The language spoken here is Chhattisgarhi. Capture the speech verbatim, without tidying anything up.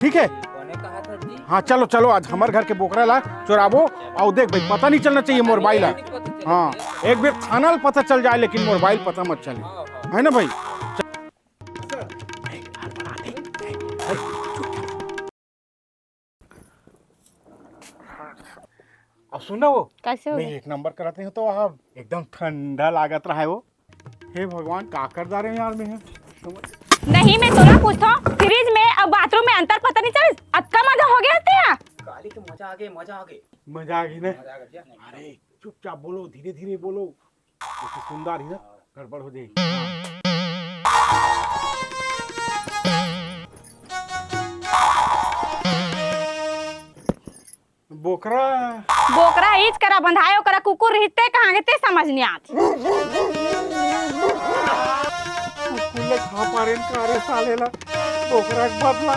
ठीक है। हाँ, चलो चलो, आज हमर घर के बोकरा ला चोराबो। अउ देख भाई, पता नहीं चलना चाहिए मोर बाई ला। हाँ, एक बेर थाना ल पता चल जाए, लेकिन मोर बाई ल पता मत चले, है ना भाई? अब सुन ना वो, कैसे हो मैं गए? एक नंबर करत नहीं तो वहाँ एकदम ठंडा लागत रहा है वो। हे भगवान, का कर डारे यार मैं। नहीं, मैं तोला पूछता हूँ, फ्रिज में अउ बाथरूम में अंतर पता नहीं चलिस? अतका मजा हो गया तेहा। गाली के मजा आ गए, मजा आ गए। मजा आ गई ना? मजा आ गया। अरे चुपचाप बोलो, धीरे धीरे बोलो। ये तो सुंदर ही ना, गड़बड़ हो जाएगी। बोकरा। बोकरा ईच करा बंधायो करा, कुकुर रहिते कहाँ गए ते समझ नहीं आत। कुकुर ले खा पारे न का रे साले ला, बोकरा के बदला।